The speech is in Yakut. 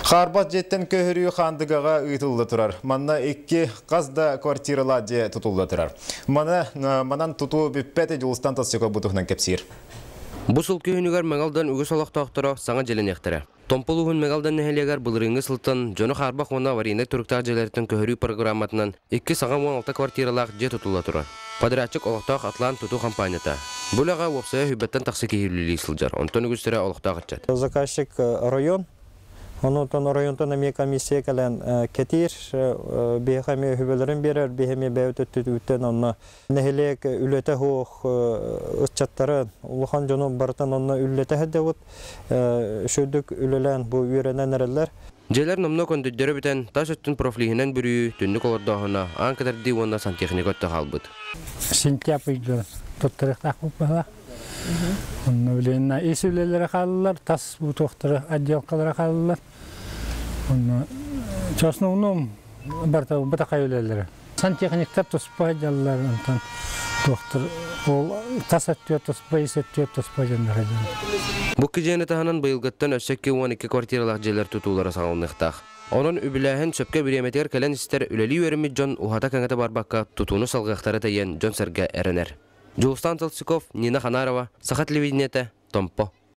Хаарбах дьиэттэн көһөрүү Хаандыгаҕа ыытылла турар. Манна икки хас да квартиралаах дьиэ тутулла турар. Маны манан тутуу бүппэт Дьулустан Толстяков бу туһунан кэпсиир. Бу сыл күһүнүгэр Мэҥэ үгүс олохтоохторо саҥа дьиэлэниэхтэрэ. Томпо улууһун Мэҥэ Алдан нэһилиэгэр былырыыҥҥы сылтан дьону хаарбах уонна аварийнай туруктаах дьиэлэриттэн көһөрүү программатынан икки саҥа 16 квартиралаах дьиэ тутулла турар. Подрядчик олохтоох Атлант тутуу хампаанньата. Бу үлэҕэ уопсайа сүүрбэттэн тахса киһи үлэлии сылдьар, онтон үгүстэрэ олохтоох ыччат. Заказчик район, онтон районтан эмиэ комиссия кэлэн кэтиир, биһиэхэ эмиэ үбэлэрин биэрэр, биһи эмиэ бэйэбит өттүтүттэн онно нэһилиэк үлэтэ суох ыччаттары, улахан дьону барытын онно үллэтэ сылдьабыт. Үчүгэйдик үлэлээн бу үөрэнэн эрэллэр. Дьиэлэр номнуо көндүрдэрэ бүтэн, тас өттүн профлииһинэн бүрүйүү, түннүк олордооһуна, аан кэтэрдии уонна сантехника өттө хаалбыт. Сентябрьга туттарыахтаахпыт быһа. Онно билигин ис үлэлэрэ хааллылар, тас бутуохтара, отделкалара хааллылар. Онно основном барыта бытахай үлэлэрэ. Сантехниктар туспа дьаллар, онтон туохтар ол тас өттүгэр туспа, ис өттүгэр туспа дьоннор дьон. Бу дьиэни таһынан быйылгыттан өссө 212 квартиралаах дьиэлэр тутуулара саҕаланыахтаах. Онон үбүлээһин сөпкө бириэмэтигэр кэлэн истэр үлэлии үөрэммит дьон уһата-кэҥэтэ барбакка тутууну салгыахтара тэйэн дьон-сэргэ эрэнэр. Дьулустан Толстяков, Нина Ханарова, Саха телевидениетэ, Томпо.